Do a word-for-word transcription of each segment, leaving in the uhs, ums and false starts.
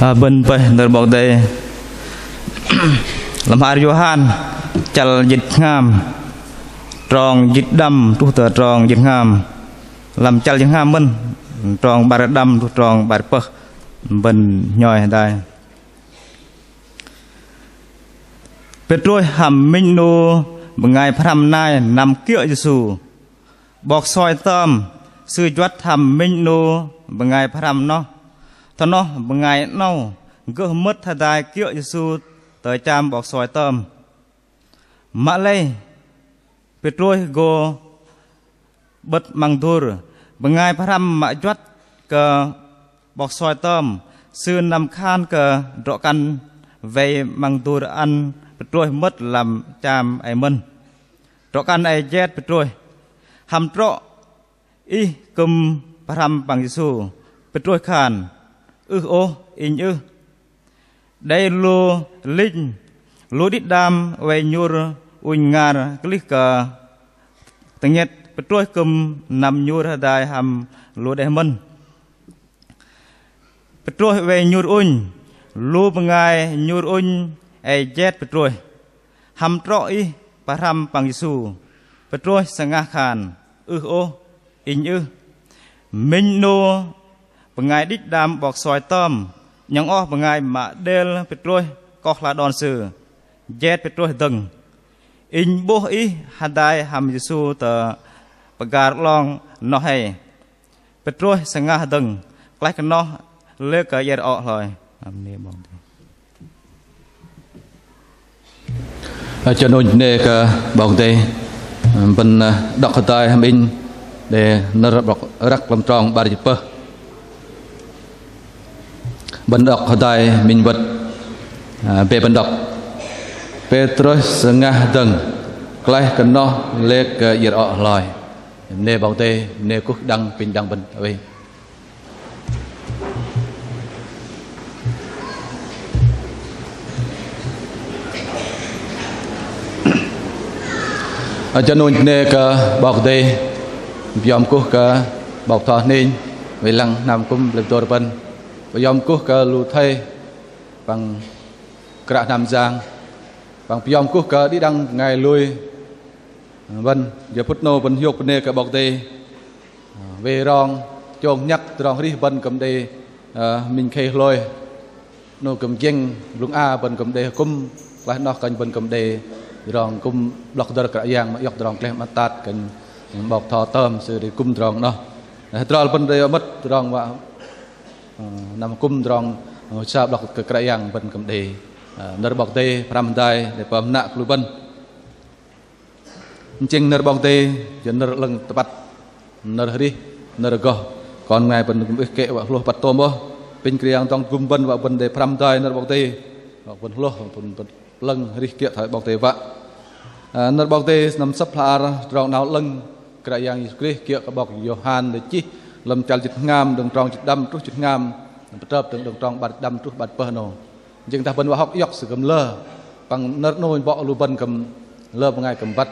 Ơ, bơ̆n pơih nơ̆r 'Bok Kei-Dei lăm hla ar Yôhan, chăl jĭt hngam, trong jĭt đăm truh tơ trong jĭt hngam. Lăm chăl jĭt hngam mơ̆n, trong 'bar đăm truh trong 'bar pơh, bơ̆n nhoi hơdai. Pêtrôs hăm minh 'nu bơngai pơhrăm nai năm kiơ̆ Yêsu. 'Bok soi tơm Sư juăt hăm minh 'nu bơngai pơhrăm noh. Thoi noh bơngai 'nâu gơh mơ̆t hơdai kiơ̆ Yêsu tơ cham 'bok soi tơm. Mă lei Pêtrôs gô 'bơ̆t 'măng dur. Bơngai pơhrăm mă juăt kơ 'bok soi tơm, sư năm khan kơ drŏ-kăn wei 'măng dur ăn Pêtrôs mơ̆t lăm cham ei mơ̆n. Drŏ-kăn ei jet Pêtrôs: Hăm trŏ ih kư̆m pơhrăm păng Yêsu? Pêtrôs khan: Ưh ôh, inh ưh. Đei lu linh, lu đĭ đam oei nhur ŭnh ngar klih kơ tơngiĕt Pêtrôs kư̆m năm nhur hơdai hăm lu đe mơ̆n. Pêtrôs oei nhur ŭnh, lu bơngai nhur ŭnh ei jet Pêtrôs: Hăm trŏ ih pơhrăm păng Yêsu? Pêtrôs sơngah khan: Ưh ôh, inh ưh. Minh 'nu bơngai đĭ đam 'bok soi tơm 'nhŏng oh bơngai mă đêl Pêtrôs koh hla đon sư, jet Pêtrôs dơ̆ng: Inh 'bôh ih hơdai hăm Yêsu tơ pơgar 'long noh hei. Pêtrôs sơngah dơ̆ng, klaih kơ noh lê̆ kơ iĕr oh hloi. Amen. Ơ, chơnunh nê kơ 'Bok Kei-Dei. Bơ̆n, ơ, đŏk hơdai hăm inh đei nơ̆r 'bok răk lăm trong 'bar jĭt pơh. Bơ̆n đŏk hơdai minh wơ̆t, ơ, bĕ bơ̆n đŏk. Pêtrôs sơngah dơ̆ng, klaih kơ noh lê̆ kơ iĕr oh hloi. Nê 'Bok Kei-Dei, nê kuh đăng pinh đăng bơ̆n. Ơ, Ơ, chơnunh nê kơ 'Bok Kei-Dei, pơyom kuh kơ 'bok tho hninh, wei lăng hnam kŭm lê̆ dôr bơ̆n, pơyom kuh kơ lu thây, păng kră hnam jang, păng pơyom kuh kơ đĭ đăng bơngai lui bơ̆n. Jơ phŭt 'nâu bơ̆n hiôk bơnê kơ 'Bok Kei-Dei, ơ, wei rong chông nhăk tơdrong arih bơ̆n kư̆m đei, ơ, minh khei hloi. 'Nâu kư̆m giĕng blŭng a bơ̆n kư̆m đei akŭm, klaih noh kơnh bơ̆n kư̆m đei tơdrong akŭm 'blŏk dơ̆r Kră Yang mă iŏk tơdrong kleh măt tat kơnh 'bok tho tơm sư đei akŭm tơdrong noh. Hơdrol bơ̆n đei mơ̆t tơdrong wă, ơ, năm akŭm tơdrong, ơ, sa 'blŏk kơ Kră Yang bơ̆n kư̆m đei, ơ, nơ̆r 'Bok Kei-Dei pơhrăm hơdai đei pơm nă kơ lu bơ̆n. Tơchĕng nơ̆r 'Bok Kei-Dei jơ̆ nơ̆r 'lơ̆ng tơpăt, nơ̆r arih, nơ̆r rơgoh. Kon bơngai bơ̆n kư̆m ưh kĕ wă hlôh păt tôm ôh. Pinh Kră Yang dŏng tơgŭm bơ̆n wă bơ̆n đei pơhrăm hơdai nơ̆r 'Bok Kei-Dei, wă bơ̆n hlôh, bơ̆n, bơ̆n 'lơ̆ng arih kiơ̆ thoi 'Bok Kei-Dei wă. Ơ, nơ̆r 'Bok Kei-Dei sơnăm sơ̆p hla ar Tơdrong 'Nao 'Lơ̆ng Kră Yang Yêsu Krist kiơ̆ kơ 'bok Yôhan đei chih lăm chăl jĭt hngam đơ̆ng trong jĭt đăm truh jĭt hngam, pơtrơp đơ̆ng đơ̆ng trong 'bar jĭt đăm truh 'bar jĭt pơh 'nâu. Jing dah bơ̆n wă hŏk iŏk sư kư̆m lơ. Păng nơ̆r 'nâu bŏ lu bơ̆n kư̆m lơ bơngai kư̆m băt.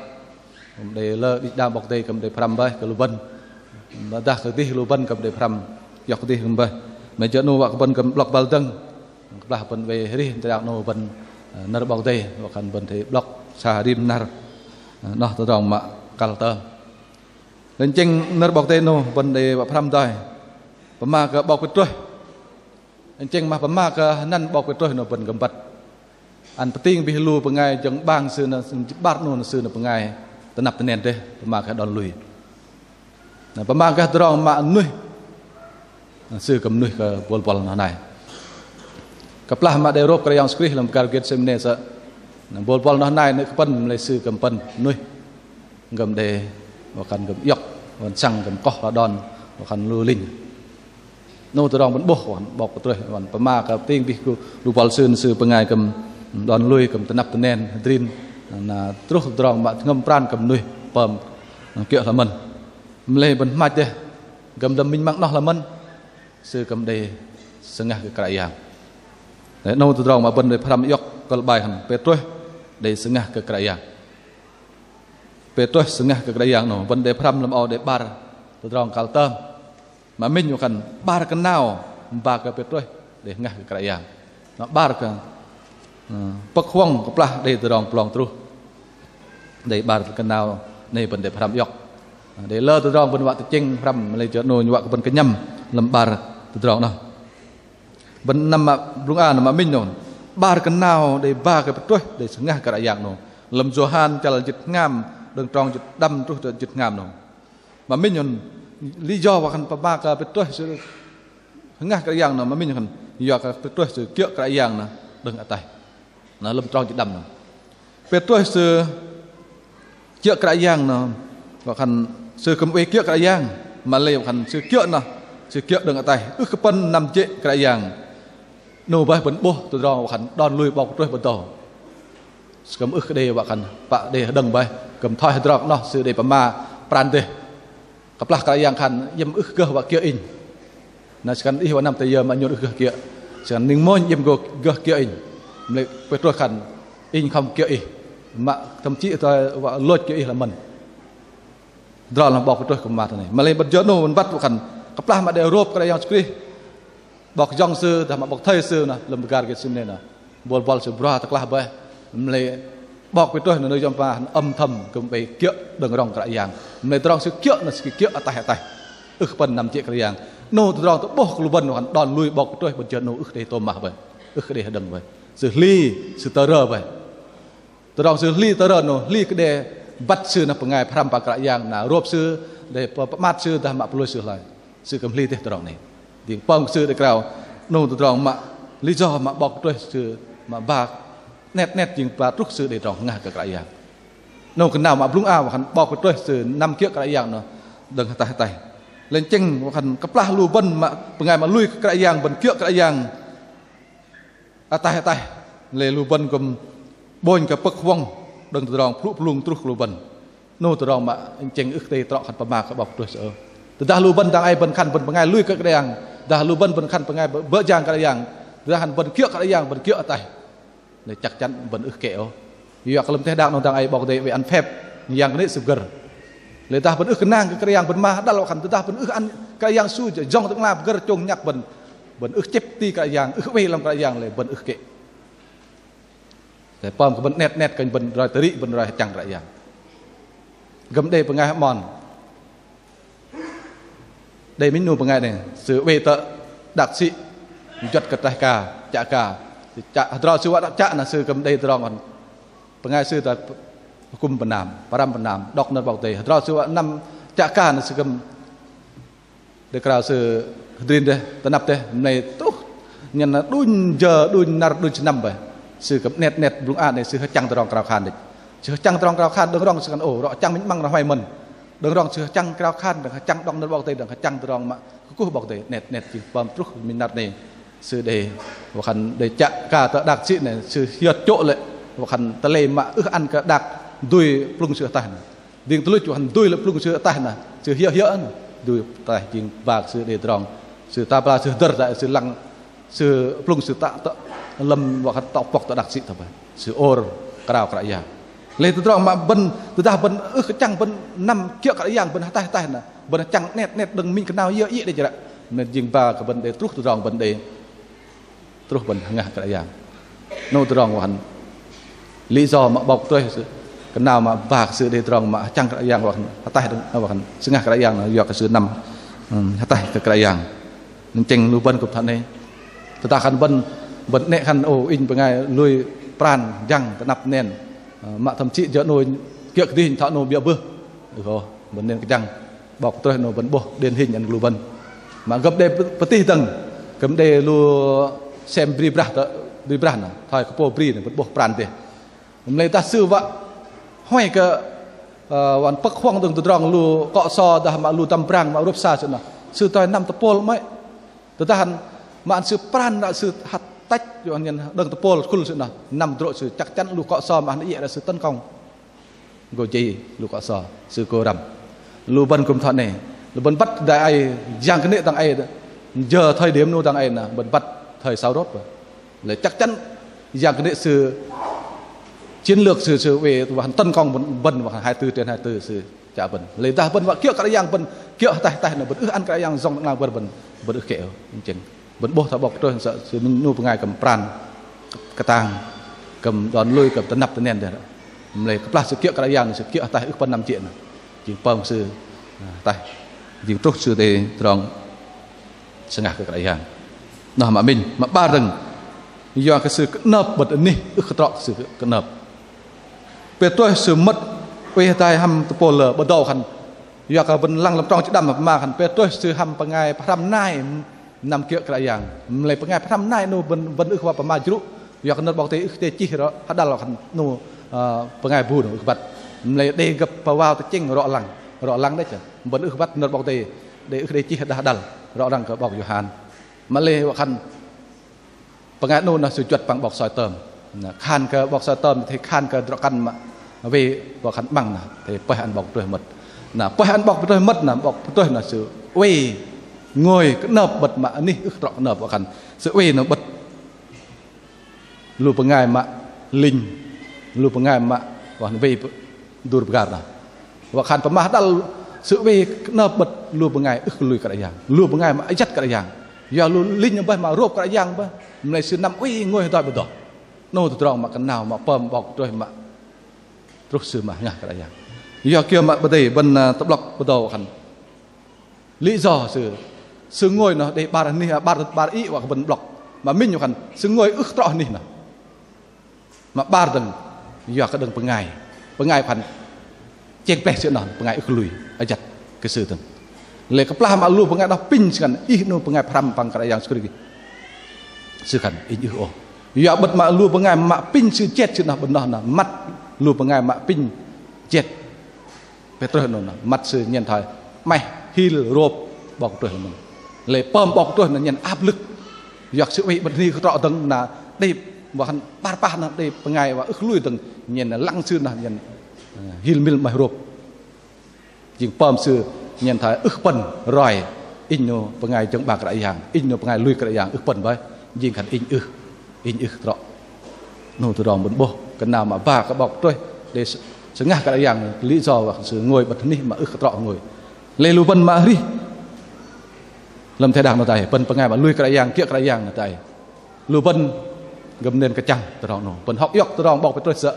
Kư̆m đei lơ đĭ đam 'Bok Kei-Dei kư̆m đei pơhrăm bơih kơ lu bơ̆n. Mă dah kơdih lu bơ̆n kư̆m đei pơhrăm iŏk kơdih kư̆m bơih. Mă jơ 'nâu wă kơ bơ̆n kư̆m 'blŏk băl dơ̆ng. Kơplah bơ̆n oei arih tơdrong 'nâu bơ̆n, ơ, nơ̆r 'Bok Kei-Dei wă khan bơ̆n athei 'blŏk sa rim năr. Ơ, noh tơdrong mă kăl tơm. Lei tơchĕng nơ̆r 'Bok Kei-Dei 'nâu bơ̆n đei wă pơhrăm hơdai. Pơma kơ 'bok Pêtrôs. Tơchĕng mă pơma kơ hơnăn 'bok Pêtrôs 'nâu bơ̆n kư̆m băt. Ăn pơting bih lu bơngai jơ̆ng 'bang sư nơ̆, sư 'bar 'nâu nơ̆ sư nơ̆ bơngai tơnap tơnen dêh, pơma kơ đon lui. Na pơma kơ tơdrong mă nuih. Na sư kư̆m nuih kơ bôl buăl noh nai. Kơplah mă đei rôp Kră Yang Yêsu Krist lăm pơgar Gêtsêmanê sơ̆. Na bôl buăl noh nai nơ̆ kơpơ̆n, mă lei sư kư̆m pơ̆n nuih. Kư̆m đei wă khan kư̆m iŏk, wă săng kư̆m koh hla đon, wă khan lu linh. 'Nâu tơdrong bơ̆n 'bôh wă khan 'bok Pêtrôs wă khan pơma kơ pơting bih lu, lu buăl sư nơ̆ sư bơngai kư̆m đon lui, kư̆m tơnap tơnen, hơdrin. Na truh tơdrong mă jơhngơ̆m pran kư̆m nuih pơm kiơ̆ hla mơ̆n. Mă lei bơ̆n hmach dêh, kư̆m lăm minh 'măng noh hla mơ̆n, sư kư̆m đei sơngah kơ Kră Yang. Lei 'nâu tơdrong mă bơ̆n đei pơhrăm iŏk kơ̆l bai khan Pêtrôs đei sơngah kơ Kră Yang. Pêtrôs sơngah kơ Kră Yang 'nâu, bơ̆n đei pơhrăm lăm âu đei 'bar tơdrong kăl tơm. Mă minh wă khan 'bar kơnao ba kơ Pêtrôs đei hngah kơ Kră Yang. Noh 'bar kơ, ơ, pơ̆k huŏng kơplah đei tơdrong pơlong truh. Đei 'bar kơ 'nâu, 'nâu bơ̆n đei pơhrăm iŏk. Đei lơ tơdrong bơ̆n wă tơchĕng pơhrăm, mă lei jơ 'nâu wă kơ bơ̆n kơnhăm lăm 'bar tơdrong noh. Bơ̆n năm mă blŭng a noh mă minh noh. 'Bar kơ 'nâu đei ba kơ pơtruh đei sơngah Kră Yang noh. Lăm Yôhan chăl jĭt hngam, đơ̆ng trong jĭt đăm truh tơ jĭt hngam noh. Mă minh noh, lý do wă khan pơma kơ pơtruh sư hngah Kră Yang noh, mă minh khan yua kơ pơtruh sư kiơ̆ Kră Yang noh đơ̆ng ataih. Noh lăm trong jĭt đăm noh. Pơtruh sư kiơ̆ Kră Yang noh, wă khan sư kư̆m oei kiơ̆ Kră Yang, mă lei wă khan sư kiơ̆ noh, sư kiơ̆ đơ̆ng ataih, ưh kơ pơ̆n năm jê̆ Kră Yang. 'Nâu boih bơ̆n 'bôh tơdrong wă khan đon lui 'bok pơtruh bơ̆n dâu. Sư kư̆m ưh kơ đei wă khan pă đei hơđơ̆ng boih, kư̆m thoi hơdrol noh sư đei pơma pran dêh. Kơplah Kră Yang khan iĕm ưh kơ gơh wă kiơ̆ inh. Na sư khan ih wă năm tơ yơ mă nhôn ưh kơ gơh kiơ̆. Sư khan ning mônh iĕm gơh, gơh kiơ̆ inh. Mă lei Pêtrôs khan inh khŏm kiơ̆ ih. Mă thậm chí tơ wă lôch kiơ̆ ih lăm mơ̆n. Hơdrol noh 'bok Pêtrôs kư̆m pơma tơ 'nâu. Mă lei bơ̆n jơ 'nâu bơ̆n băt wă khan kơplah mă đei rôp Kră Yang Yêsu Krist 'bok jŏng sư dah mă 'bok thây sư noh lăm gar Gêtsêmanê noh. Bôl bôl sư broh tơklah boih, mă lei 'bok Pêtrôs noh nơ̆r jơ̆m pơma âm thầm kư̆m oei kiơ̆ đơ̆ng rŏng Kră Yang. Mă lei tơdrong sư kiơ̆ noh sư kiơ̆ ataih ataih. Ưh kơ pơ̆n năm jê̆ Kră Yang. 'Nâu tơdrong tơ'bôh kơ lu bơ̆n wă khan đon lui 'bok Pêtrôs bơ̆n jơ 'nâu ưh kơ đei tôm mah boih. Ưh kơ đei hơđơ̆ng boih. Sư hli, sư tơrơ boih. Tơdrong sư hli tơrơ noh, hli kơ đe băt sư noh bơngai pơhrăm păng Kră Yang, na rôp sư đe pơmat sư dah mă pơlôch sư hloi. Sư kư̆m hli dêh tơdrong 'nâu. Dĭng pơm kơ sư đei krao 'nâu tơdrong mă lý do mă 'bok Pêtrôs sư mă ba 'net 'net jing ba truh sư đei tơdrong hngah kơ Kră Yang. 'Nâu kơ 'nâu mă blŭng a wă khan 'bok Pêtrôs sư năm kiơ̆ Kră Yang noh đơ̆ng ataih ataih. Lei tơchĕng wă khan kơplah lu bơ̆n mă bơngai mă lui kơ Kră Yang, bơ̆n kiơ̆ Kră Yang ataih ataih, lei lu bơ̆n kư̆m 'bônh kơ pơ̆k huŏng đơ̆ng tơdrong pơlŭ pơlung truh kơ lu bơ̆n. 'Nâu tơdrong mă tơchĕng ưh kơ đei trŏ khan pơma kơ 'bok Pêtrôs ôh. Tơdah lu bơ̆n dang ei bơ̆n khan bơ̆n bơngai lui kơ Kră Yang, dah lu bơ̆n bơ̆n khan bơngai bơ̆ jang Kră Yang, tơdah khan bơ̆n kiơ̆ Kră Yang, bơ̆n kiơ̆ ataih, lei chắc chắn bơ̆n ưh kĕ ôh. Yua kơ lăm teh đak 'nâu dang ei 'Bok Kei-Dei oei ăn phep yang kơnê̆ sư pơgơ̆r. Lei dah bơ̆n ưh kơnang kơ Kră Yang bơ̆n mă hơđăl wă khan tơdah bơ̆n ưh ăn Kră Yang Yêsu jơ̆ jŏng tơ'ngla pơgơ̆r chông nhăk bơ̆n, bơ̆n ưh chĕp ti Kră Yang, ưh oei lăm Kră Yang, lei bơ̆n ưh kĕ. Lei pơm kơ bơ̆n 'net 'net kơnh bơ̆n roi tơrĭ, bơ̆n roi hơchăng Kră Yang. Kư̆m đei bơngai hơmon. Đei minh 'nu bơngai 'nâu, sư oei tơ đak sĭ, juăt kơ traih ka, chă ka. Sư chă, hơdrol sư wă chă noh sư kư̆m đei tơdrong khan bơngai sư tơ akŭm pơnam, pơrăm pơnam, đŏk nơ̆r 'Bok Kei-Dei. Hơdrol sư wă năm chă ka noh sư kư̆m đei krao sư hơdrin dêh, tơnap dêh, mă lei truh nhen đunh jơ, đunh năr, đunh sơnăm boih. Sư kư̆m 'net 'net blŭng a 'nâu sư hơchăng tơdrong krao khan đĕch. Sư hơchăng tơdrong krao khan đơ̆ng rŏng sư khan ô, rŏ hơchăng minh 'măng rŏ hoei mơ̆n. Đơ̆ng rŏng sư hơchăng krao khan, đơ̆ng hơchăng đŏk nơ̆r 'Bok Kei-Dei, đơ̆ng hơchăng tơdrong mă kơkuh 'Bok Kei-Dei, 'net 'net jing pơm truh minh năr 'nâu. Sư đei wă khan đei chă ka tơ đak sĭ 'nâu, sư hiơt chô̆ lê̆ wă khan tơlei mă ưh ăn kơ đak dui plŭng sư ataih noh. Dĭng tơluch wă khan dui lê̆ plŭng sư ataih noh, sư hiơ̆ hiơ̆ noh. Dui ataih jing ba kơ sư đei tơdrong. Sư ta bla sư hơdơ̆r dai sư lăng sư plŭng sư tă tơ lăm wă khan tŏ pŏk tơ đak sĭ tơ boih. Sư ôr krao Kră Yang. Lei tơdrong mă bơ̆n, tơdah bơ̆n ưh kơ chăng bơ̆n năm kiơ̆ Kră Yang bơ̆n ataih ataih noh. Bơ̆n chăng 'net 'net đơ̆ng minh kơnao yơ iĕ đĕch ră. Noh jing ba kơ bơ̆n đei truh tơdrong bơ̆n đei truh bơ̆n hngah Kră Yang. 'Nâu tơdrong wă khan lý do mă 'bok Pêtrôs sư, kơnao mă ba kơ sư đei tơdrong mă hơchăng Kră Yang wă khan ataih đơ̆ng, wă khan sơngah Kră Yang noh yua kơ sư năm, ưm, ataih kơ Kră Yang. Noh tơchĕng lu bơ̆n kư̆m thoi 'nâu. Tơdah khan bơ̆n, bơ̆n 'nĕ khan ô inh bơngai lui pran jăng tơnap nen, ơ, mă thậm chí jơ 'nâu kiơ̆ kơdih thoi 'nâu biơ̆ bưh. Ưh ôh, bơ̆n nen kơjăng. 'Bok Pêtrôs 'nâu bơ̆n 'bôh điển hình ăn lu bơ̆n. Mă kư̆m đei pơtih dơ̆ng, kư̆m đei lu sem bri brah tơ, bri brah noh, thoi kơ pô bri noh bơ̆n 'bôh pran dêh. Mă lei dah sư wă hoei kơ, ơ, wă pơ̆k huŏng đơ̆ng tơdrong lu kŏ so dah mă lu dăm brang mă rôp sa sư noh. Sư thoi năm tơpôl 'mơ̆i. Tơdah mă ăn sư pran ră sư hăt tĕch, yua kơ nhen đơ̆ng tơpôl khul sư noh, năm hơdrô̆ sư chắc chắn lu kŏ so mă ăn iĕ ră sư tấn công. Gô jei lu kŏ so, sư gô răm. Lu bơ̆n kư̆m thoi 'nâu. Lu bơ̆n băt dang ei, yang kơnê̆ dang ei, jơ thời điểm 'nâu dang ei noh, bơ̆n băt thời sau rốt boih. Lei chắc chắn yang kơnê̆ sư chiến lược sư, sư oei wă khan tấn công bơ̆n, bơ̆n wă khan hai tư trên hai tư sư chă bơ̆n. Lei dah bơ̆n wă kiơ̆ Kră Yang bơ̆n kiơ̆ ataih ataih noh bơ̆n ưh ăn Kră Yang jŏng đơ̆ng 'nâu bơ̆n, bơ̆n ưh kĕ ôh, tơchĕng. Bơ̆n 'bôh thoi 'Bok Pơtrôih sơ̆, sư 'nu bơngai kư̆m pran kơtang, kư̆m đon lui, kư̆m tơnăp tơnen dêh. Mă lei kơplah sư kiơ̆ Kră Yang, sư kiơ̆ ataih ưh pơ̆n năm jê̆ noh. Jing pơm sư, ah, ataih. Jing truh sư đei tơdrong sơngah kơ Kră Yang. Noh mă minh, mă 'bar dơ̆ng. Yua kơ sư kơnơ̆p 'bơ̆t anih ưh kơ trŏ sư kơnơ̆p. Pêtrôs sư mơ̆t oei hơdai hăm tơpôl lơ, bơdâu khan. Yua kơ bơ̆n lăng lăm trong chơdăm pơma khan Pêtrôs sư hăm bơngai pơhrăm nai năm kiơ̆ Kră Yang. Mă lei bơngai pơhrăm nai 'nu bơ̆n, bơ̆n ưh kơ wă pơma jrŭ. Yua kơ nơ̆r 'Bok Kei-Dei ưh kơ đei chih rŏ hơđăl khan 'nu, ơ, bơngai bu 'nu ưh kơ băt. Mă lei đei gơ̆p pơwao tơchĕng rŏ lăng. Rŏ lăng đĕch. Bơ̆n ưh kơ băt nơ̆r 'Bok Kei-Dei, đei ưh kơ đei chih đah hơđăl rŏ lăng kơ 'bok Yôhan. Mă lei wă khan bơngai 'nu noh sư juăt păng 'bok soi tơm. Na, khan kơ 'bok soi tơm, athei khan kơ drŏ-kăn mă wei wă khan 'măng na, athei pơih ăn 'Bok Pơtrôih mơ̆t. Na, pơih ăn 'Bok Pơtrôih mơ̆t na, 'Bok Pơtrôih na sư oei ngôi kơnơ̆p 'bơ̆t mă anih ưh kơ trŏ kơnơ̆p wă khan sư oei noh 'bơ̆t lu bơngai mă linh, lu bơngai mă wă khan wei pơ-, dur pơgar noh. Wă khan pơma hơđăl sư oei kơnơ̆p 'bơ̆t lu bơngai ưh kơ lui Kră Yang, lu bơngai mă ayăt Kră Yang. Yua lu linh bơih mă rôp Kră Yang bơih, mă lei sư năm oei ngôi hơdai bơdoh. 'Nu tơdrong mă kơnao mă pơm 'Bok Pơtrôih mă truh sư mă hngah Kră Yang. Yua kiơ mă bơdei bơ̆n, ơ, tơ'blŏk bơdâu khan lý do sư, sư ngôi noh đei 'bar anih, 'bar, 'bar ih wă kơ bơ̆n 'blŏk. Mă minh wă khan sư ngôi ưh kơ trŏ anih noh. Mă 'bar dơ̆ng, yua kơ đơ̆ng bơngai. Bơngai khan chĕng pleh sư noh, bơngai ưh kơ lui, ayăt kơ sư dơ̆ng. Lei kơplah mă lu bơngai noh apinh sư khan, ih 'nu bơngai pơhrăm păng Kră Yang Yêsu Krist. Sư khan, inh ưh ôh. Yua 'bơ̆t mă lu bơngai mă apinh sư jet sư noh, bơ̆n noh na, măt lu bơngai mă apinh jet Pêtrôs noh na, măt sư nhen thoi 'maih hil rôp 'Bok Pơtrôih lơ mơ̆n. Lei pơm 'Bok Pơtrôih noh nhen áp lực. Yua kơ sư oei 'bơ̆t anih ưh kơ trŏ dơ̆ng na, đei wă khan 'bar pah noh đei bơngai wă ưh kơ lui dơ̆ng, nhen lăng sư noh nhen, ơ, hil mil 'maih rôp. Jing pơm sư nhen thoi ưh pơ̆n roi, inh 'nu bơngai jơ̆ng 'Bok Kră Yang, inh 'nu bơngai lui Kră Yang ưh pơ̆n bơih, jing khan inh ưh, inh ưh kơ trŏ. 'Nu tơdrong bơ̆n 'bôh, kơnao mă ba kơ 'Bok Pơtrôih đei s-, sơngah Kră Yang, lý do wă khan sư ngôi 'bơ̆t anih mă ưh kơ trŏ ngôi. Lei lu bơ̆n mă arih lăm teh đak noh dang ei, bơ̆n bơngai mă lui Kră Yang, kiơ̆ Kră Yang noh dang ei. Lu bơ̆n gơ̆m nên kơchăng tơdrong 'nâu. Bơ̆n hŏk iŏk tơdrong 'Bok Pêtrôs sơ̆.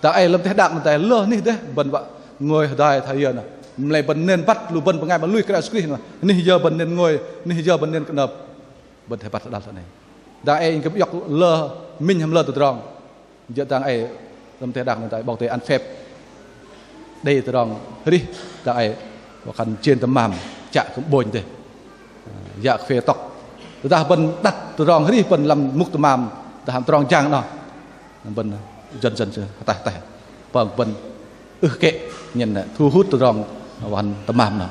Dang ei lăm teh đak noh dang ei lơ anih dêh bơ̆n wă ngôi hơdai thoi yơ noh. Mă lei bơ̆n nên băt lu bơ̆n bơngai mă lui Kră Yang Yêsu Krist noh. Anih yơ bơ̆n nên ngôi, anih yơ bơ̆n nên kơnơ̆p. Bơ̆n athei băt hơđăl tơ 'nâu. Dang ei inh kư̆m iŏk lơ minh hăm lơ tơdrong. Jơ̆ dang ei lăm teh đak noh dang ei 'Bok Kei-Dei ăn phép đei tơdrong arih, dang ei wă khan jên tơmam chă kư̆m 'bônh dêh. Yă kơ phê tŏk. Tơdah bơ̆n đăt tơdrong arih bơ̆n lăm mŭk tơmam, tơdah hăm tơdrong jang noh, bơ̆n dần dần sư hơtaih hơtaih. Păng bơ̆n ưh kĕ nhen thu hút tơdrong wă khan tơmam noh.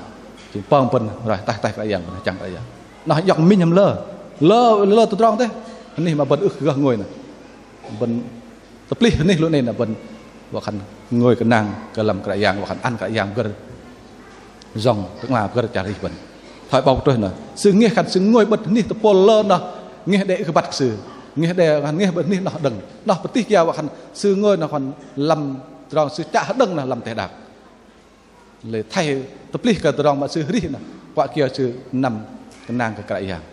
Jing păng bơ̆n roi hơtaih hơtaih Kră Yang, bơ̆n hơchăng Kră Yang. Noh iŏk minh hăm lơ. Lơ, lơ tơdrong dêh. Anih mă bơ̆n ưh kơ gơh ngôi noh. Bơ̆n tơplih anih lu 'nei na bơ̆n wă khan ngôi kơnang kơ lăm Kră Yang, wă khan ăn Kră Yang pơgơ̆r yŏng tơ'ngla pơgơ̆r chăl arih bơ̆n. Thoi 'Bok Pơtrôs noh, sư ngeh khan sư ngôi 'bơ̆t anih tơpôl lơ noh, ngeh đe ưh kơ băt kơ sư, ngeh đe khan ngeh 'bơ̆t anih noh hơđơ̆ng. Noh pơtih kiơ wă khan sư ngôi noh khan lăm tơdrong sư chă hơđơ̆ng noh lăm teh đak. Lei athei tơplih kơ tơdrong mă sư arih noh, kuă kiơ sư năm kơnang kơ Kră Yang.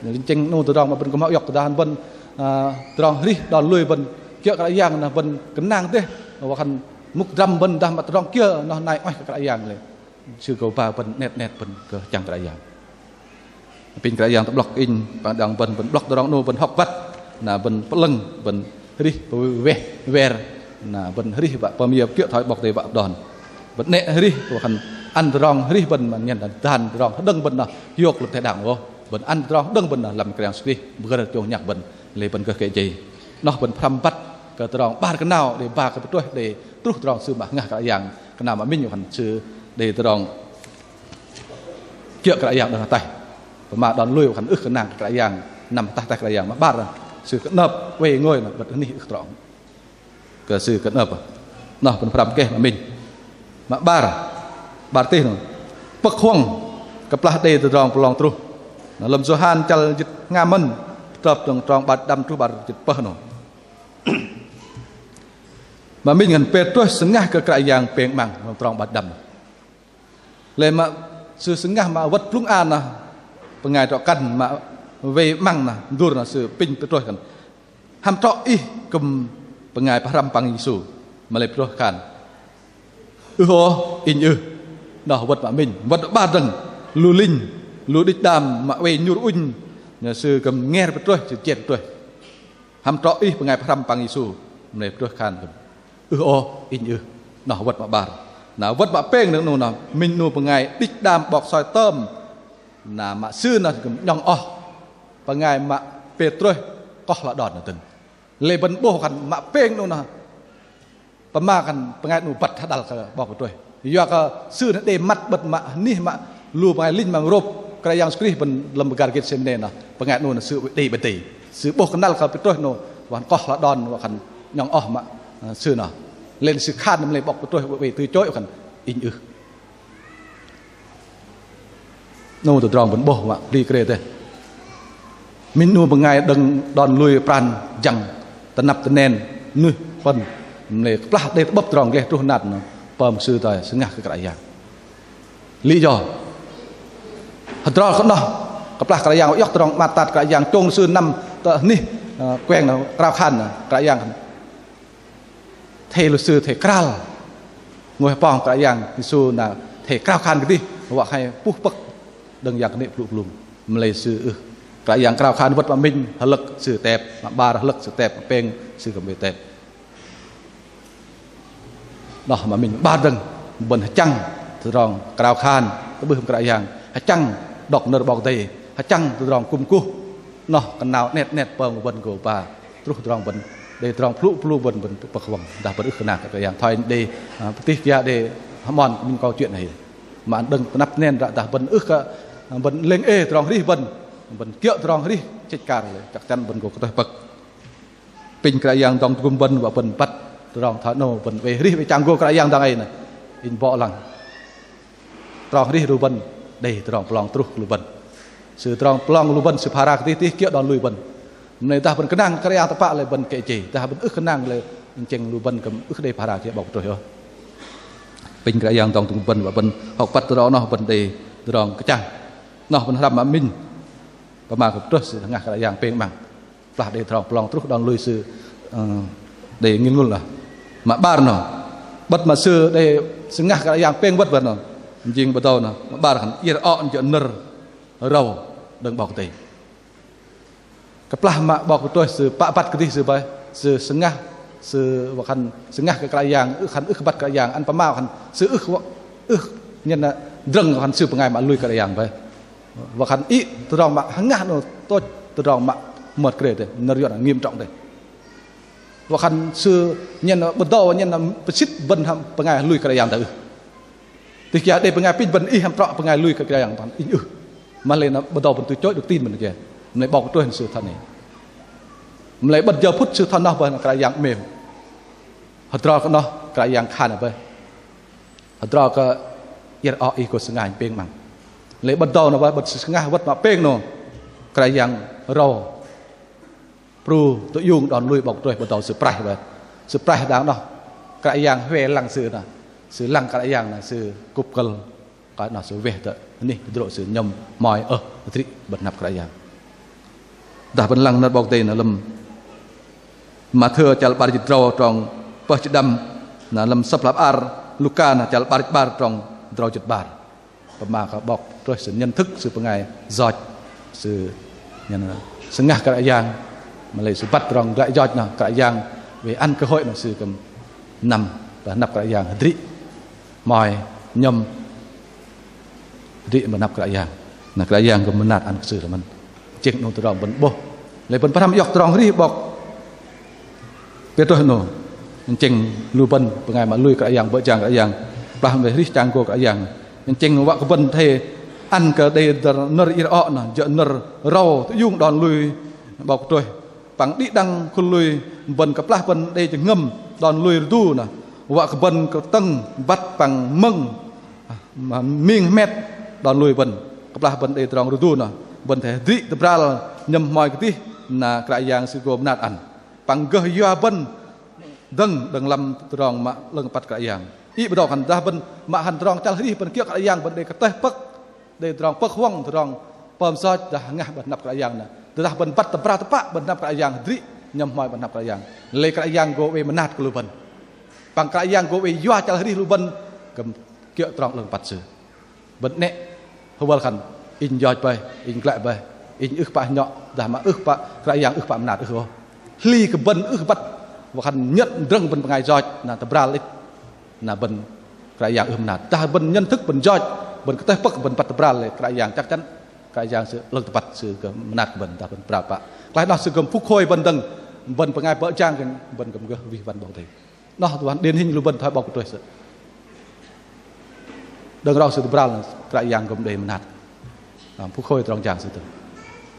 Lei chĕng 'nu tơdrong mă bơ̆n kư̆m hŏk iŏk tơdah bơ̆n, ơ, tơdrong arih đon lui bơ̆n kiơ̆ Kră Yang noh bơ̆n kơnang dêh, wă khan mŭk dram bơ̆n dah mă tơdrong kiơ noh nai oei kơ Kră Yang lei. Sư gô ba bơ̆n 'net 'net bơ̆n kơ hơchăng Kră Yang. Apinh Kră Yang tơ'blŏk inh păng đĭ đăng bơ̆n, bơ̆n 'blŏk tơdrong 'nâu bơ̆n hŏk băt, na bơ̆n pơ'lơ̆ng, bơ̆n arih pơwer, na bơ̆n arih wă pơm yơ kiơ̆ thoi 'Bok Kei-Dei wă đon. Bơ̆n 'nĕ arih wă khan ăn tơdrong arih bơ̆n mă nhen dan tơdrong hơđơ̆ng bơ̆n noh hiôk lăm teh đak 'nâu ôh. Bơ̆n ăn tơdrong hơđơ̆ng bơ̆n noh lăm Kră Yang Yêsu Krist pơgơ̆r chông nhăk bơ̆n, lei bơ̆n gơh kĕ jei. Noh bơ̆n pơhrăm băt kơ tơdrong 'bar kơnao đei ba kơ Pêtrôs đei truh tơdrong sư mă hngah Kră Yang, kơnao mă minh wă khan sư đei tơdrong kiơ̆ Kră Yang đơ̆ng ataih. Pơma đon lui wă khan ưh kơnang kơ Kră Yang, năm ataih ataih Kră Yang. Mă 'bar, sư kơnơ̆p oei ngôi noh 'bơ̆t anih ưh kơ trŏ kơ sư kơnơ̆p. Noh bơ̆n pơhrăm keh mă minh. Mă 'bar, 'bar tih noh. Pơ̆k huŏng kơplah đei tơdrong pơlong truh. Noh lăm Yôhan chăl jĭt hngam mơ̆n, trŏp đơ̆ng trong 'bar jĭt đăm truh 'bar jĭt pơh noh. Mă minh khan Pêtrôs sơngah kơ Kră Yang pêng 'măng, lăm trong 'bar jĭt đăm. Lei mă sư sơngah mă wơ̆t blŭng a noh, bơngai drŏ-kăn mă wei 'măng nơh, dur nơh sư pinh Pêtrôs khan: Hăm trŏ ih kư̆m bơngai pơhrăm păng Yêsu? Mă lei Pêtrôs khan: Ưh ôh, inh ưh. Noh wơ̆t mă minh, wơ̆t 'bar dơ̆ng lu linh, lu đĭch đam mă oei nhŭr ŭnh, nơh sư kư̆m nger Pêtrôs, sư jet Pêtrôs: Hăm trŏ ih bơngai pơhrăm păng Yêsu? Mă lei Pêtrôs khan kư̆m: Ưh ôh, inh ưh. Noh wơ̆t mă 'bar. Na wơ̆t mă pêng dơ̆ng 'nu nơh, minh 'nu bơngai đĭch đam 'bok soi tơm, na mă sư nơh kư̆m 'nhŏng oh bơngai mă Pêtrôs koh hla đon nơh dơ̆ng. Lei bơ̆n 'bôh khan mă pêng 'nu nơh, pơma khan bơngai 'nu băt hơđăl kơ 'Bok Pêtrôs. Yua kơ sư nơh đei măt 'bơ̆t mă hnih mă lu bơngai linh mă rôp Kră Yang Yêsu Krist bơ̆n lăm pơgar Gêtsêmanê nơh, bơngai 'nu nơh sư đei bơdei. Sư 'bôh kơnăl kơ Pêtrôs 'nu wă khan koh hla đon, wă khan 'nhŏng oh mă, ơ, sư nơh. Lei sư khan mă lei 'Bok Pêtrôs oei từ chối khan: Inh ưh. 'Nu tơdrong bơ̆n 'bôh mă pli krê dêh. Minh 'nu bơngai đơ̆ng đon lui pran jăng tơnăp tơnen nuih pơ̆n, mă lei kơplah đei tơ'bơ̆p tơdrong gleh truh hơnat nơh, pơm sư tơ sơngah kơ Kră Yang. Lý do hơdrol kơ noh, kơplah Kră Yang iŏk tơdrong 'mat tat, Kră Yang chông sư năm tơ hnih, ơ, kueng nơh krao khan nơh, Kră Yang athei lu sư athei krao ngôi hơpong Kră Yang Yêsu na athei krao khan kơdih wă khan puh pơ̆k đơ̆ng yang kơnê̆ plŭ plŭng. Mă lei sư ưh. Kră Yang krao khan wơ̆t mă minh, hơlơ̆k sư tep, mă 'bar hơlơ̆k sư tep, mă pêng sư kư̆m oei tep. Noh mă minh. Mă 'bar dơ̆ng, bơ̆n hơchăng tơdrong krao khan tơ'bưh hăm Kră Yang, hơchăng đŏk nơ̆r 'Bok Kei-Dei, hơchăng tơdrong kŭm kuh. Noh kơnao 'net 'net pơm bơ̆n gô ba truh tơdrong bơ̆n đei tơdrong plŭ plŭng, bơ̆n bơ̆n pơ̆k huŏng dah bơ̆n ưh kơnang kơ Kră Yang. Thoi đei, ơ, pơtih kiơ đei hơmon minh câu chuyện hei. Mă đơ̆ng tơnăp tơnen ră dah bơ̆n ưh kơ, ơ, bơ̆n lêng ê tơdrong arih bơ̆n, bơ̆n kiơ̆ tơdrong arih chĕch akar lei chắc chắn bơ̆n gô kơtuh pơ̆k. Pinh Kră Yang dŏng tơgŭm bơ̆n wă bơ̆n băt tơdrong thoi 'nâu, bơ̆n oei arih oei chang gô Kră Yang dang ei nơh. Inh bŏ lăng tơdrong arih lu bơ̆n đei tơdrong pơlong truh kơ lu bơ̆n. Sư tơdrong pơlong lu bơ̆n sư phara kơdih dih kiơ̆ đon lui bơ̆n. Mă lei dah bơ̆n kơnang Kră Yang tơpă lei bơ̆n kĕ jei, dah bơ̆n ưh kơnang lei inh chĕng lu bơ̆n kư̆m ưh đei phara kiơ̆ 'Bok Pêtrôs ôh. Pinh Kră Yang dŏng tơgŭm bơ̆n wă bơ̆n hŏk băt tơdrong noh bơ̆n đei tơdrong kơchăng. Noh bơ̆n hrăm mă minh. Pơma kơ Pêtrôs sư sơngah Kră Yang pêng 'măng. Kơplah đei tơdrong pơlong truh đon lui sư, ơ, đei ngĭl ngŭl nơh. Mă 'bar nơh, 'bơ̆t mă sư đei sơngah Kră Yang pêng wơ̆t bơ̆n nơh, jing bơdâu nơh, mă 'bar khan iĕr oh jơ̆ nơ̆r râu đơ̆ng 'Bok Kei-Dei. Kơplah mă 'Bok Pêtrôs sư pă băt kơdih sư bơih, sư sơngah, sư wă khan sơngah kơ Kră Yang, ưh khan ưh kơ băt Kră Yang, ăn pơma khan sư ưh wă, ưh nhen nơh drơ̆ng wă khan sư bơngai mă lui Kră Yang bơih. Wă khan iĕ tơdrong mă hơngah 'nâu tôch tơdrong mă mơ̆t krê dêh, nơ̆r Yuăn nghiêm trọng dêh. Wă khan sư nhen bơdâu nhen pơsĭt bơ̆n hăm bơngai lui Kră Yang dah ưh. Tih kiơ đei bơngai pinh bơ̆n ih hăm trŏ bơngai lui Kră Yang dah inh ưh. Mă lei nơh bơdâu bơ̆n từ chối đức tin bơ̆n kiơ. Mă lei 'Bok Pêtrôs sư thoi noh. Mă lei 'bơ̆t jơ phŭt sư thoi noh bơih Kră Yang 'mêm. Hơdrol kơ noh Kră Yang khan bơih. Hơdrol kơ iĕr oh ih gô sơngah inh pêng 'măng. Lei bơdâu nơh bơih 'bơ̆t sư sơngah wơ̆t mă pêng nơh Kră Yang râu pru tơiung đon lui 'Bok Pêtrôs bơdâu sư praih bơih. Sư praih dang noh Kră Yang hue lăng sư nơh. Sư lăng Kră Yang nơh sư kŭp kơ̆l. Kơ noh sư weh tơ anih tơdrô sư nhŏm hmoi ơh hơdrĭ bơ̆n hnăp Kră Yang. Dah bơ̆n lăng nơ̆r 'Bok Kei-Dei nơh lăm Mathêu chăl 'bar jĭt drâu trong pơh jĭt đăm, nơh lăm Sơ̆p hla bơar Luka nơh chăl 'bar jĭt 'bar trong drâu jĭt 'bar. Pơma kơ 'Bok Pêtrôs sư nhận thức sư bơngai yoch, sư nhen sơngah Kră Yang, mă lei sư băt tơdrong glăi yoch nơh Kră Yang wei ăn cơ hội nơh sư kư̆m năm tơ hnăp Kră Yang hơdrĭ hmoi nhŏm hơdrĭ mơ̆n hnăp Kră Yang. Nơh Kră Yang kư̆m mơnat ăn kơ sư lei mơ̆n. Chĕng 'nâu tơdrong bơ̆n 'bôh. Lei bơ̆n pơhrăm iŏk tơdrong arih 'Bok Pêtrôs 'nâu. Chĕng lu bơ̆n bơngai mă lui Kră Yang bơ̆ jang Kră Yang. Kơplah bơ̆n arih chang gô Kră Yang. Chĕng wă kơ bơ̆n athei ăn kơ đei nơ̆r iĕr oh nơh jơ̆ nơ̆r râu tơiung đon lui 'Bok Pêtrôs. Păng đĭ đăng khul lui bơ̆n kơplah bơ̆n đei jơhngơ̆m đon lui rơdu nơh, wă kơ bơ̆n kơtơ̆ng băt păng mơ̆ng, ơ, ming hơmet đon lui bơ̆n. Kơplah bơ̆n đei tơdrong rơdu nơh, bơ̆n athei hơdrĭ tơbral nhŏm hmoi kơdih na Kră Yang sư gô mơnat ăn. Păng gơh yua bơ̆n dơ̆ng đơ̆ng lăm tơdrong mă 'lơ̆ng păt Kră Yang. Iĕ bơdâu khan dah bơ̆n mă hăn tơdrong chăl arih bơ̆n kiơ̆ Kră Yang bơ̆n đei kơtơih pơ̆k, đei tơdrong pơ̆k huŏng, tơdrong Pơm yoch dah hngah bơ̆n hơnăp Kră Yang na. Tơdah bơ̆n băt tơbral tơpă bơ̆n hơnăp Kră Yang, hơdrĭ nhŏm hmoi bơ̆n hơnăp Kră Yang. Lei Kră Yang gô oei mơnat kơ lu bơ̆n. Păng Kră Yang gô oei yua chăl hơrih lu bơ̆n kư̆m kiơ̆ trong 'lơ̆ng păt Sư. Bơ̆n 'nĕ hơwăl khan inh yoch bơih, inh glăi bơih, inh ưh pă hơnhŏ, dah mă ưh pă Kră Yang ưh pă mơnat ưh ôh. Hli kơ bơ̆n ưh băt wă khan nhơ̆t drơ̆ng bơ̆n bơngai yoch na tơbral đĕch. Na bơ̆n Kră Yang ưh mơnat. Dah bơ̆n nhận thức bơ̆n yoch, bơ̆n kơtơh pơ̆k bơ̆n băt tơbral lei Kră Yang chắc chắn Kră Yang Sư 'lơ̆ng tơpăt Sư kơ mơnat kơ bơ̆n dah bơ̆n tơbral pă. Klaih noh Sư kư̆m phúc hồi bơ̆n dơ̆ng, bơ̆n bơngai bơ̆ jang kơ bơ̆n kư̆m gơh wih wăn 'Bok Kei-Dei. Noh tuh điển hình lu bơ̆n thoi 'bok Kơtruih sơ̆. Đơ̆ng rŏng sư tơbral Kră Yang kư̆m đei mơnat. Phúc hồi tơdrong jang sư tơ.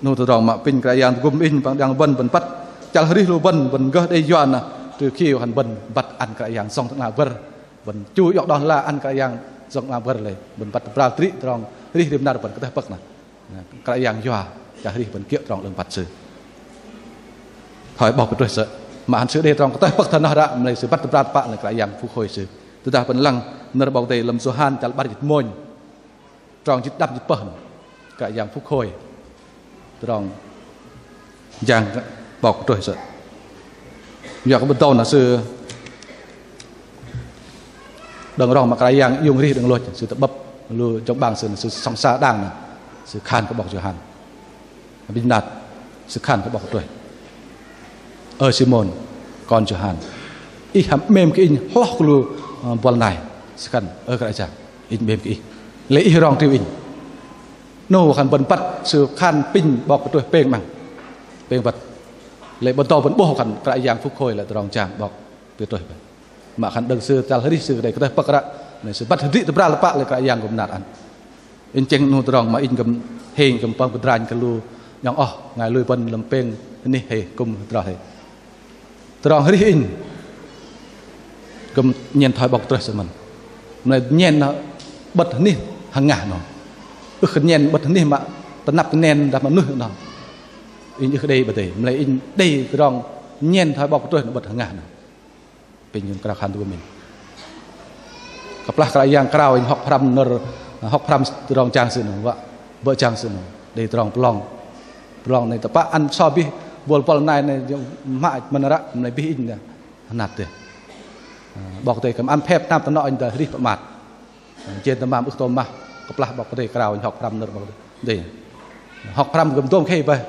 'Noh tơdrong mă apinh Kră Yang tơgŭm inh păng đĭ đăng bơ̆n băt chăl hơrih lu bơ̆n, bơ̆n gơh đei yua na tơ khi wă khan bơ̆n băt ăn Kră Yang sŏng tơ'ngla bơ̆r. Bơ̆n chu iŏk đon hla ăn Kră Yang sŏng tơ'ngla bơ̆r lei. Bơ̆n băt tơbral hơdrĭ tơdrong hơrih rim năr bơ̆n kơtơh pơ̆k na. Kră Yang yua chăl hơrih bơ̆n kiơ̆ trong 'lơ̆ng păt Sư. Thoi 'bok Kơtruih sơ̆. Mă khan sư đei trong kơtơh pơ̆k thoi noh ră, mă lei sư băt tơbral tơpă lei Kră Yang phúc hồi sư. Tơdah bơ̆n lăng nơ̆r 'Bok Kei-Dei lăm Yôhan chăl 'bar jĭt mônh, trong jĭt đăm jĭt pơh. Kră Yang phúc hồi tơdrong jang 'bok Kơtruih sơ̆. Yua kơ bơdâu na sư đơ̆ng rŏng mă Kră Yang iung arih đơ̆ng lôch, sư tơ'bơ̆p lu jơ̆ng 'bang sư, sư sŏng sa đang na, sư khan kơ 'bok Yôhan. Bĭnh nat, sư khan kơ 'bok Kơtruih: Ơ Simôn, kon Yôhan, ih hăm 'mêm kơ inh hloh kơ lu, ơ, buăl nai? Sư khan: Ơ Kră Yang, inh 'mêm kơ ih. Lei ih rong triu inh. 'Noh wă khan bơ̆n băt sư khan apinh 'bok Kơtruih pêng 'măng. Pêng băt. Lei bơdâu bơ̆n 'bôh khan Kră Yang phúc hồi lei tơdrong jang 'bok Kơtruih bơih. Mă khan đơ̆ng sư chăl hơrih sư đei kơtơh pơ̆k ră, na sư băt hơdrĭ tơbral tơpă lei Kră Yang kư̆m mơnat ăn. Inh tơchĕng 'noh tơdrong mă inh kư̆m hêng kư̆m pơm kơdranh kơ lu nhŏng oh, bơngai lui bơ̆n lăm pêng anih hei kư̆m hơdrol hei. Tơdrong hơrih inh kư̆m nhen thoi 'bok Kơtruih sơ̆ mơ̆n. Mă lei nhen noh 'bơ̆t anih hơngah noh. Ưh kơ nhen 'bơ̆t anih mă tơnăp tơnen dah mơnuih noh. Inh ưh kơ đei 'bơ̆t đei. Mă lei inh đei tơdrong nhen thoi 'bok Kơtruih noh 'bơ̆t hơngah noh. Apinh kư̆m krao khan tơgŭm inh. Kơplah Kră Yang krao inh hŏk pơhrăm nơ̆r, hŏk pơhrăm tơdrong jang Sư noh, wă bơ̆ jang Sư noh. Đei tơdrong pơlong. Pơlong noh tơpă ăn so bih buăl buăl nai noh hmă mơ̆n ră, mă lei bih inh noh hơnat dêh. 'Bok Kei-Dei kư̆m ăn phep hnam tơnŏ inh tơ hơrih pơmat. Jên tơmam ưh tôm mah, kơplah 'Bok Kei-Dei krao inh hŏk pơhrăm nơ̆r 'Bok Kei-Dei. Hŏk pơhrăm kư̆m dôm khei bơih.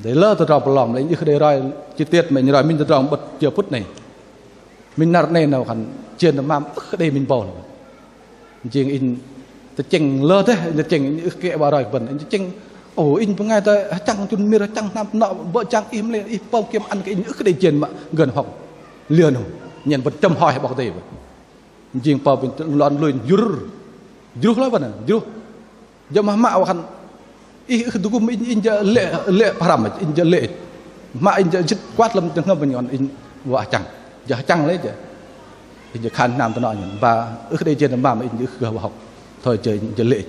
Đei lơ tơdrong pơlong, mă lei inh ưh kơ đei roi chi tiết, mă inh roi minh tơdrong 'bơ̆t jơ phŭt 'nei. Minh năr 'nei noh khan jên tơmam ưh kơ đei minh bâu. Jing inh tơchĕng lơ dêh, inh tơchĕng inh ưh kơ wă roi kơ bơ̆n, inh tơchĕng, ô, inh bơngai tơ hơchăng chŭn mir, hơchăng hnam tơnŏ, bơ̆ jang ih mă lei ih pơm kiơ̆m ăn kơ inh ưh kơ đei jên mă gơ̆n hŏk. Liơ noh, nhen bơ̆n chăm hoi hei 'Bok Kei-Dei bơih. Jing pơm inh lon lui jur. Jruh loi bơ̆n, jruh. Jơ̆ mă hmă wă khan ih ưh tơgŭm inh, inh jơ̆ lê̆, lê̆ pơhrăm, inh jơ̆ lê̆. Hmă inh jơ̆ jĭt kuat lăm jơhngơ̆m inh, inh wă hơchăng. Jơ̆ hơchăng lei jơ̆. Inh jơ̆ khan hnam tơnŏ inh, ba ưh kơ đei jên tơmam inh ưh kơ gơh wă hŏk. Thoi jơ̆ inh jơ̆ lê̆.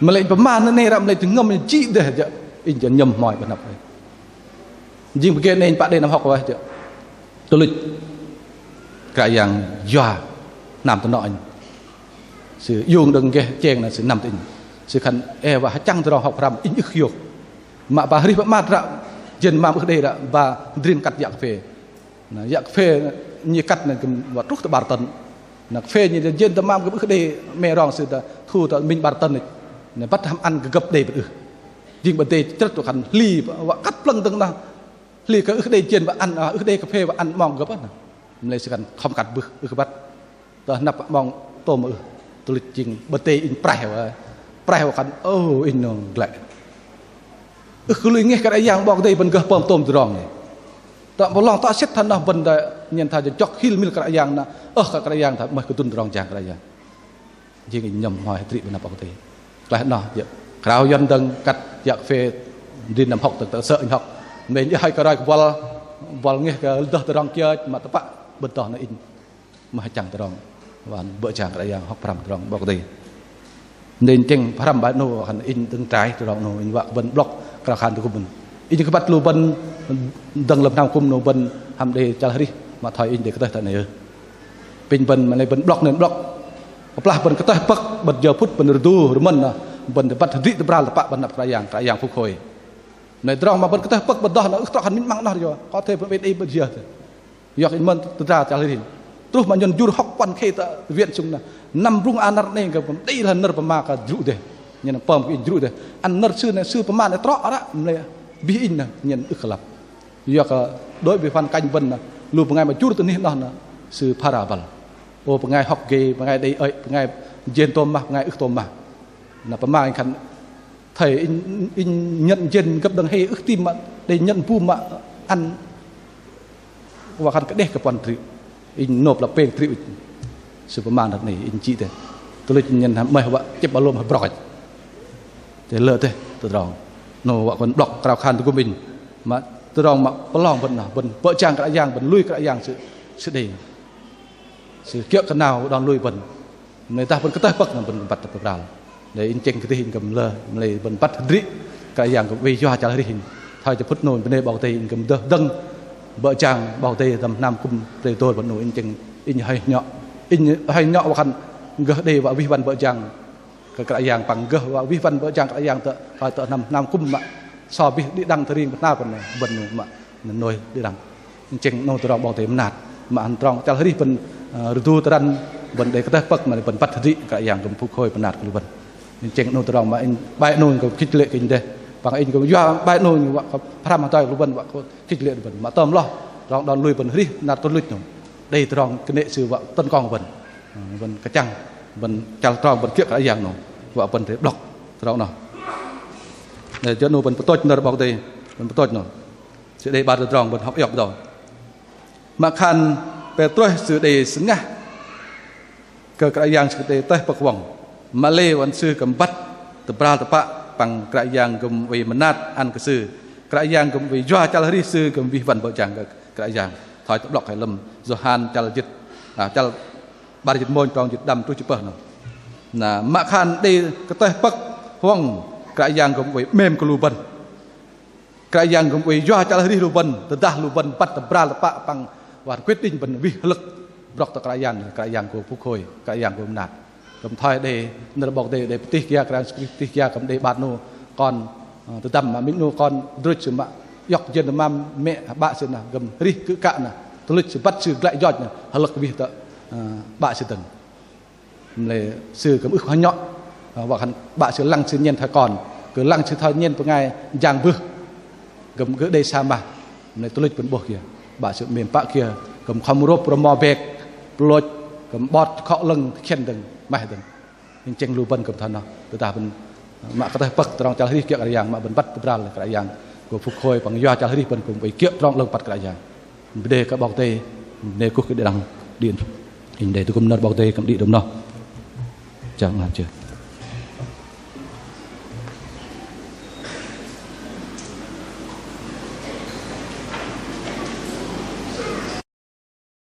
Mă lei inh pơma nơ̆r 'nei ră mă lei jơhngơ̆m inh jĭ dêh jơ̆. Inh jơ̆ nhŏm hmoi bơ̆n hăp. Jing pơgê 'nei inh pă đei năm hŏk weh jơ̆. Tuch luch Kră Yang yua hnam tơnŏ inh. Sư iung đơ̆ng geh cheng na sư năm tơ inh. Sư khan e wă hơchăng tơdrong hŏk pơhrăm inh ưh kơ hiôk. Mă ba hơrih pơmat ră jên tơmam ưh kơ đei ră ba hơdrin kăt yă kơphê. Na yă kơphê nhi kăt na kư̆m wă truh tơ 'bar tơn. Na kơphê nhi jên tơmam kư̆m ưh kơ đei 'mê rong sư tơ thu tơ minh 'bar tơn. Na băt hăm ăn kơ gơ̆p đei bơ̆t ưh. Jing 'Bok Kei-Dei chrơ̆t wă khan hli wă kăt plơ̆ng dơ̆ng noh. Hli kơ ưh kơ đei jên wă ăn, ưh kơ đei kơphê wă ăn 'mong gơ̆p noh. Mă lei sư khan khŏm kăt bưh, ưh kơ băt. Tơ hơnăp 'mong tôm ưh. Tuch luch jing 'Bok Kei-Dei inh praih wă. Praih wă khan, ô, inh nơ̆ng glăi. Ưh kơ lui ngeh Kră Yang 'Bok Kei-Dei bơ̆n gơh pơm tôm tơdrong 'nei. Tơ pơlong tŏ sĕt thoi noh bơ̆n đei nhen thoi jơ̆ jŏk hil mil Kră Yang na, ơ, kơ Kră Yang thoi 'mơ̆i kơdŭn tơdrong jang Kră Yang. Jing inh nhŏm hmoi hơdrĭ bơ̆n hăp 'Bok Kei-Dei. Klaih noh jơ̆ krao yuăn dơ̆ng kăt yă kơphê hơdrin năm hŏk tơ, tơ sơ̆ inh hŏk. Mă inh ưh hoi kơ roi kơ buăl, buăl ngeh kơ dơh tơdrong kiơ mă tơpă bơ̆n tŏ na inh. Mă hơchăng tơdrong wă bơ̆ jang Kră Yang hŏk pơhrăm tơdrong 'Bok Kei-Dei. Đei tơchĕng pơhrăm bai 'noh khan inh dơ̆ng trai tơdrong 'noh inh wă kơ bơ̆n 'blŏk krao khan tơgŭm bơ̆n. Inh kơ băt lu bơ̆n dơ̆ng lăm hnam kư̆m 'noh bơ̆n hăm đei chăl hơrih mă thoi inh đei kơtơh thoi 'nei ơ. Apinh bơ̆n mă lei bơ̆n 'blŏk 'noh inh 'blŏk. Kơplah bơ̆n kơtơh pơ̆k 'bơ̆t jơ phŭt bơ̆n rơdu rơmơ̆n noh. Bơ̆n băt hơdrĭ tơbral tơpă bơ̆n năp Kră Yang, Kră Yang phŭk hôi. Mă lei tơdrong mă bơ̆n kơtơh pơ̆k bơ̆n dŏng noh ưh trŏ khan minh 'măng noh yơh. Có thể bơ̆n đei bơ̆n jia tơ. Yua kơ inh mơ̆n tơdra chăl arih. Truh mă nhôn jur hŏk puăn khei tơ viện sung noh. Năm brŭng a năr 'nâu kơ đei lơ nơ̆r pơma kơ jrŭ dêh. Nhen pơm kơ inh jrŭ dêh. Ăn nơ̆r sư noh sư pơma noh trŏ ră mă lei abih inh noh nhen ưh kơ lăp. Yua kơ đối với hoàn cảnh bơ̆n noh, lu bơngai mă jur tơ anih noh noh sư phara băl. Ô bơngai hŏk gê, bơngai đei ơi, bơngai jên tôm mah, bơngai ưh tôm mah. Noh pơma inh khan thầy inh, inh nhận jên gơ̆p đơ̆ng hei ưh tim mă đei nhận bu mă ăn wă khan kơđeh kơ puăn triu. Inh nôp lăp pêng triu inh. Sư pơma năr 'nâu inh chĭ dêh. Tơluch inh nhen hăm 'mơ̆i wă chĕp alôm hơbrŏk. Dêh lơ dêh tơdrong. 'Nâu wă kơ 'blŏk krao khan tơgŭm inh. Mă tơdrong mă pơlong bơ̆n noh, bơ̆n bơ̆ jang Kră Yang, bơ̆n lui Kră Yang sư, sư đei. Sư kiơ̆ kơ 'nao đon lui bơ̆n. Mă lei dah bơ̆n kơtơh pơ̆k noh bơ̆n băt tơbral. Lei inh chĕng kơdih inh kư̆m lơ, mă lei bơ̆n băt hơdrĭ Kră Yang kư̆m oei yua chăl arih inh. Thoi jơ phŭt 'nâu bơnê 'Bok Kei-Dei inh kư̆m dơh dơ̆ng bơ̆ jang 'Bok Kei-Dei dăm hnam kư̆m pre dôl bơ̆n 'nâu inh chĕng inh hơi nhŏ. Inh hơi nhŏ wă khan gơh đei wă wih wăn bơ̆ jang kơ Kră Yang păng gơh wă wih wăn bơ̆ jang Kră Yang tơ, thoi tơ hnam, hnam kư̆m mă so bih đĭ đăng tơ ring bơhnar bơ̆n, bơ̆n 'nâu mă nơnôi đĭ đăng. Inh chĕng 'nâu tơdrong 'Bok Kei-Dei mơnat. Mă hăm trong chăl arih bơ̆n, ơ, rơdu tơrăn bơ̆n đei kơtơh pơ̆k mă lei bơ̆n băt hơdrĭ Kră Yang kư̆m phŭk hôi mơnat kơ lu bơ̆n. Inh chĕng 'nâu tơdrong mă inh bai 'nâu kư̆m khích lệ kơ inh dêh. Păng inh kư̆m yua bai 'nâu wă kơ pơhrăm hơdai lu bơ̆n wă kơ khích lệ lu bơ̆n. Mă tơm lơ tơdrong đon lui bơ̆n arih năr tơluch 'nâu. Đei tơdrong kơnê̆ sư wă tơ̆n kong bơ̆n. Ơ, bơ̆n kơchăng, bơ̆n chăl trong bơ̆n kiơ̆ Kră Yang 'nâu. Wă bơ̆n đei 'blŏk tơdrong noh. Lei jơ 'nâu bơ̆n pơtôch nơ̆r 'Bok Kei-Dei, bơ̆n pơtôch 'nâu. Sư đei 'bar tơdrong bơ̆n hŏk iŏk dâu. Mă khan Pêtrôs sư đei sơngah kơ Kră Yang sư đei kơtơh pơ̆k huŏng. Mă lei wă khan sư kư̆m băt tơbral tơpă păng Kră Yang kư̆m oei mơnat ăn kơ sư. Kră Yang kư̆m oei yua chăl arih sư kư̆m wih wăn bơ̆ jang kơ Kră Yang. Thoi tơ'blŏk hei lăm Yôhan chăl jĭt, à, chăl 'bar jĭt mônh trong jĭt đăm truh jĭt pơh noh. Na, mă khan đei kơtơh pơ̆k huŏng Kră Yang kư̆m oei 'mêm kơ lu bơ̆n. Kră Yang kư̆m oei yua chăl arih lu bơ̆n, tơdah lu bơ̆n băt tơbral tơpă păng wă khan quyết định bơ̆n wih hơlơ̆k brŏk tơ Kră Yang, Kră Yang gô phŭk hôi, Kră Yang gô mơnat. Kư̆m thoi đei nơ̆r 'Bok Kei-Dei đei pơtih kiơ, Kră Yang sư pơtih kiơ, kư̆m đei 'bar 'nu kon, ơ, tơdăm mă minh 'nu kon drôch sư mă iŏk jên tơmam mĕ 'bă sư noh, kư̆m arih kư̆ kă noh, tơluch sư băt sư glăi yoch noh, hơlơ̆k wih tơ, ơ, 'bă sư dơ̆ng. Mă lei sư kư̆m ưh kơ nhŏ, ơ, wă khan 'bă sư lăng sư nhen thoi kon, kư̆m lăng sư thoi nhen bơngai jang bưh, kư̆m kư̆m đei sa mah. Mă lei tơluch bơ̆n 'bôh kiơ, 'bă sư 'mêm pă kiơ, kư̆m khŏm rôp rơmo bek, pơlôch, kư̆m 'bot khŏ 'lơ̆ng, khen dơ̆ng, maih dơ̆ng. Inh chĕng lu bơ̆n kư̆m thoi noh, tơdah bơ̆n mă kơtơh pơ̆k tơdrong chăl arih kiơ̆ Kră Yang, mă bơ̆n băt tơbral Kră Yang gô phŭk hôi păng yua chăl arih bơ̆n kư̆m oei kiơ̆ tơdrong 'lơ̆ng băt Kră Yang. Bơnê kơ 'Bok Kei-Dei, bơnê kuh kơ đĭ đăng đĭ. Inh đei tơgŭm nơ̆r 'Bok Kei-Dei kư̆m đĭ đơ̆ng noh. Chang ngah chơ.